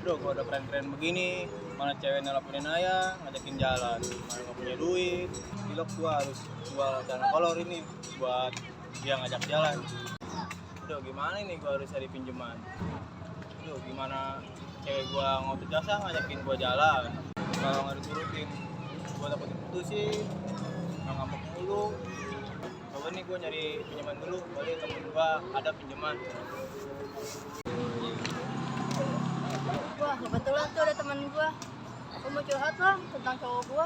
Bro, kalau udah keren-keren begini, mana cewek nelponin ayah, ngajakin jalan, mana nggak punya duit, dilok gua harus jual celana kolor ini buat dia ngajak jalan. Udah gimana nih gua harus cari pinjaman. Udah gimana cewek gua ngotot jasa ngajakin gua jalan, kalau nggak diturutin, gua takut diputusin, nggak ngambek mulu. Coba nih gua nyari pinjaman dulu, boleh temen gua ada pinjaman. Wah, kebetulan tuh ada teman gua. Aku mau curhat lah tentang cowok gua.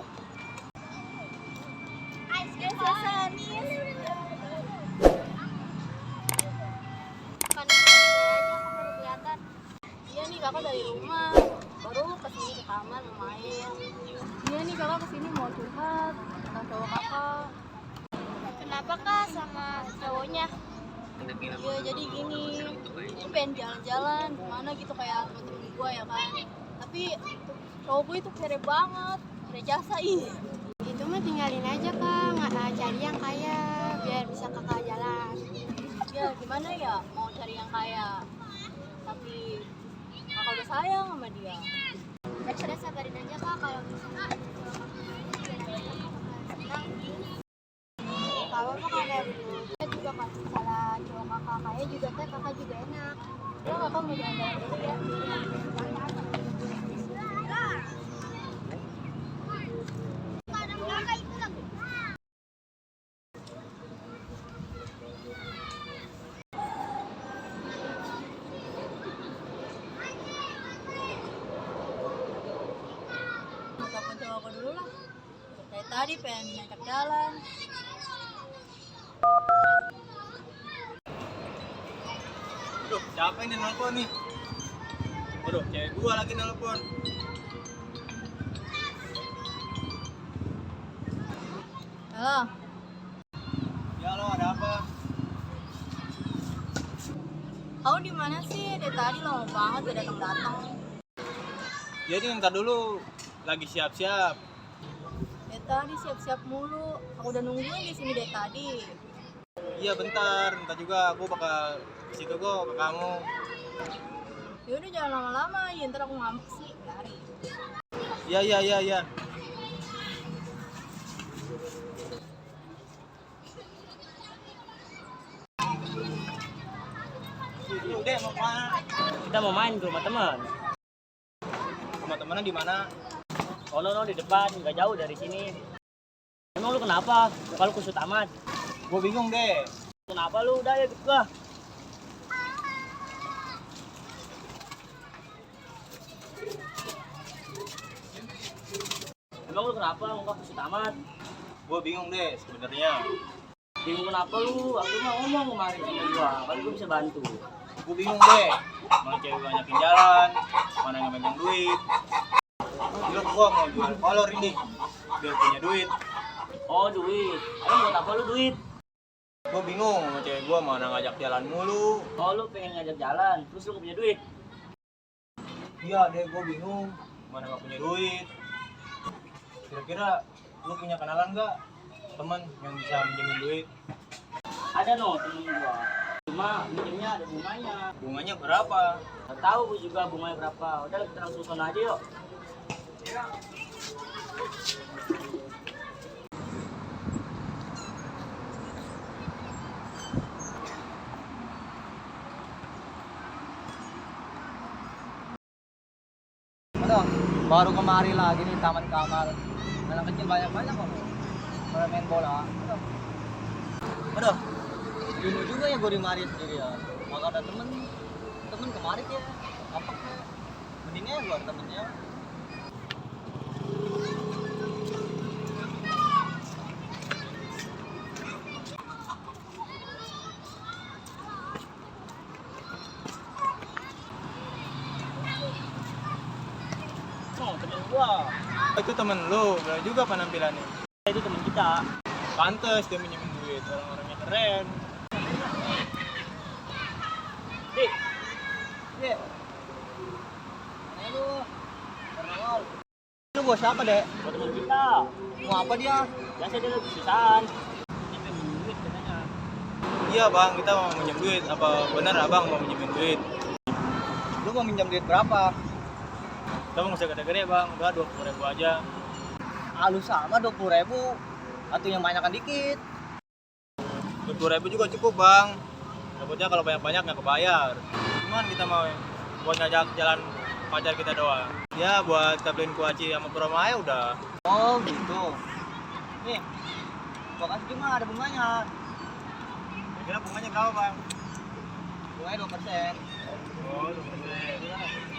Iya nih kakak dari rumah, baru kesini ke taman mau main. Iya nih kakak kesini mau curhat tentang cowok kakak. Kenapa kak sama cowoknya? Iya jadi gini, aku pengen jalan-jalan kemana gitu kayak temen-temen gua ya kan. Tapi cowok gua itu kere banget, kere jasa ih. Itu mah tinggalin aja kak, nggak cari yang kaya biar bisa kakak jalan. Ya gimana ya mau cari yang kaya, tapi kakak udah sayang sama dia. Udah sabarin aja kak, kalau misalnya kalau mah kan dari dulu kita juga kalau misalnya cowok kakak kaya juga teh kakak juga enak. Ya kakak mau jalan-jalan dulu ya. Telepon cowok aku dulu lah. Kayak tadi pengen ngajak jalan. Aduh, siapa yang nelpon nih? Aduh, cewek gua lagi nelpon. Halo, Ya lo ada apa? kamu di mana sih? Dari tadi lama banget gak datang-datang. Jadi ntar dulu lagi siap-siap. Dari tadi siap-siap mulu. Aku udah nungguin di sini dari tadi. Iya bentar juga aku bakal ke situ kok ke kamu. Ya udah jangan lama-lama, ya ntar aku ngambek sih. Lari. Iya. Udah mau kemana? Kita mau main ke rumah teman. Sama temennya di mana? Oh no, di depan, nggak jauh dari sini. Emang lu kenapa? Muka lu kusut amat. Gue bingung deh. Kenapa lu? Udah ya, ikut gua. Emang lu kenapa? Muka kusut amat. Gue bingung deh sebenarnya. Bingung kenapa lu? Aku mah ngomong kemarin sama gua. Kali gua bisa bantu. Gue bingung deh. Mana cewek banyakin jalan, mana nggak megang duit. Lu gua mau jual kolor ini biar punya duit. Oh, duit. Emang buat apa lu duit? Gue bingung sama cewek gue mana ngajak jalan mulu. Oh, lu pengen ngajak jalan, terus lu nggak punya duit. Iya deh, gue bingung mana nggak punya duit. Kira-kira lu punya kenalan nggak teman yang bisa minjemin duit? Ada no temen gua. Cuma minumnya ada bunganya. Bunganya berapa? Nggak tahu gua juga bunganya berapa. Udah kita langsung sana aja yuk. Ano, baru kemari lagi nih Taman Kamal. Anak kecil banyak-banyak kok. Pada main bola. Aduh, dulu juga ya gue di mari sendiri ya. Kalau ada temen kemari ya, apa ya? Mendingnya gue ada temennya. No, temen gua. Itu temen lu, berapa juga penampilannya? Itu temen kita. Pantes dia minjemin duit, orang-orangnya keren. Dik, Dek. Ayo. Karnaval. Lu bos siapa, Dek? buat temen kita. Mau apa dia? Biasa dia lagi kesusahan. Dia pengen duit katanya. Iya bang, kita mau minjem duit. Apa benar abang mau minjemin duit? Lu mau minjam duit berapa? Kamu nggak usah gede-gede bang, udah 20.000 aja. Ah, lu sama 20.000 atau yang banyakan dikit. 20.000 juga cukup bang. Takutnya kalau banyak-banyak nggak kebayar. Cuman kita mau buat ngajak jalan pacar kita doang. Ya buat kita beliin kuaci sama Puromaya udah. Oh gitu. Nih, gua kasih gimana ada bunganya? Kira bunganya berapa bang? Bunganya 2%. Oh, 2%.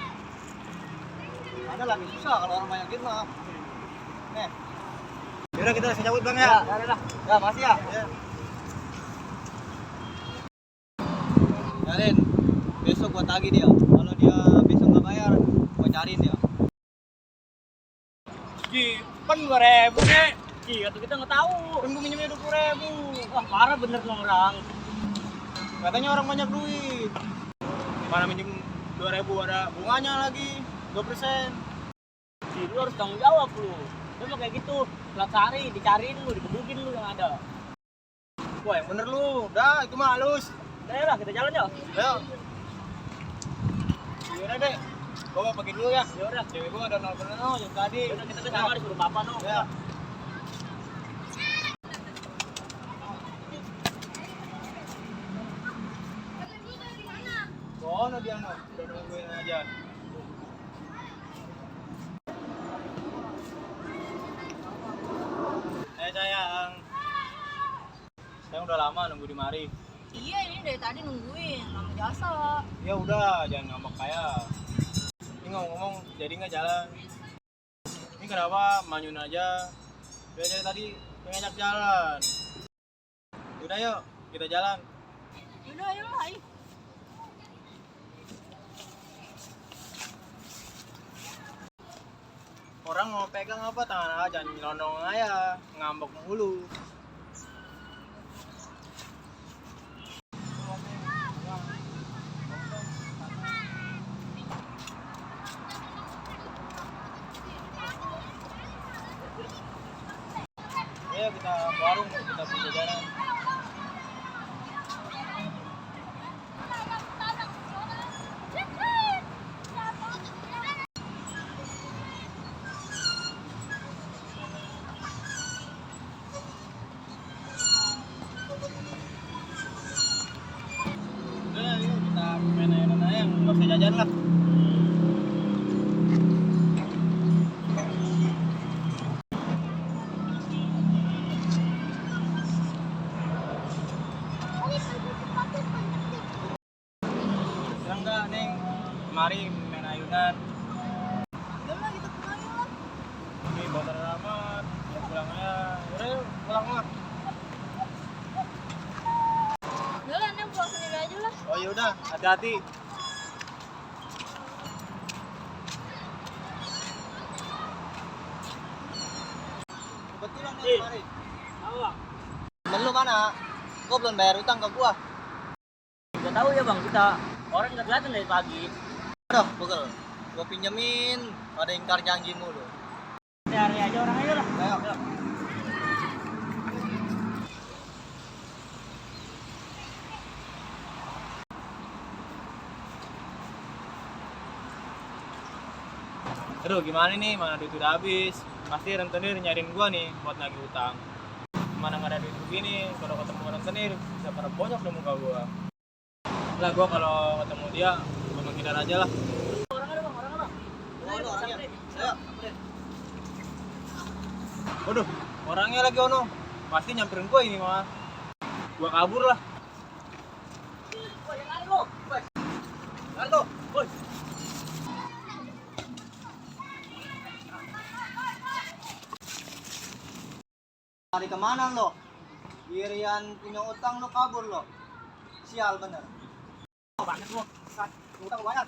Ada lagi susah kalau orang banyak gitu mah. Nih. Yaudah kita langsung cabut bang ya. Ya, ya, makasih ya. Ya. Rin, besok gua tagih dia. Kalau dia besok nggak bayar, gua cariin dia. Ji, kan 2.000 nih. Ji, atau kita nggak tahu. Kan gue minjemnya 20.000. Wah, parah bener tuh orang. Katanya orang banyak duit. Mana minjem 2.000 ada bunganya lagi 2%. Ji, lu harus tanggung jawab lu. Lu mau kayak gitu, telat sehari, dicariin lu, dikebukin lu yang ada. Wah yang bener lu, dah itu mah halus. Udah lah, kita jalan yuk. Ayo. Yaudah deh, gua pergi dulu ya. Yaudah. Cewek gua ada nelfon yang tadi. Yaudah, kita ke sana disuruh papa no. Ya. Sono dia no, udah nungguin aja. Sayang. Saya udah lama nunggu di mari. Iya, ini dari tadi nungguin, nama jasa. Ya udah, jangan ngambek kayak. Ini ngomong-ngomong, jadi nggak jalan. Ini kenapa manyun aja? Dia dari tadi pengen ngajak jalan. Udah yuk, kita jalan. Yaudah, ayo lah, ayo. Orang mau pegang apa tangan aja, jangan nyelonong aja, ngambek mulu. Ayo kita ke warung, kita beli jajanan. Udah, yuk kita main aja, nggak usah jajan lah. Bilang nggak, Neng? Mari main ayunan. Udah lah, kita pulang yuk lah. Ini motor amat, ya pulang aja. Udah yuk, pulang lah. Udah lah, Neng pulang sendiri aja lah. Oh yaudah, hati-hati. Kebetulan Ih. nih kemarin. Tahu bang? Temen lu mana? Gua belum bayar utang ke gua. Gak tahu ya bang, kita orang nggak kelihatan dari pagi. Aduh, Bugel. Gua pinjemin, pada ingkar janji mulu. Cari aja orang aja lah. Ayo. Aduh gimana nih, mana duit udah habis. Pasti rentenir nyariin gua nih buat nagih utang. Mana nggak ada duit begini, kalau ketemu rentenir bisa pada bonyok di muka gua. Lah gua kalau ketemu dia, gua menghindar aja lah. Orang ada bang, orang ada. Ayo, orangnya. Ayo. Waduh, orangnya lagi ono. Pasti nyamperin gua ini mah. Gua kabur lah. Woi, yang ada lo. Woi. Kan tuh. Woi. Lari kemana lo? Irian punya utang lo kabur lo. Sial bener. Banyak lo. Utang banyak.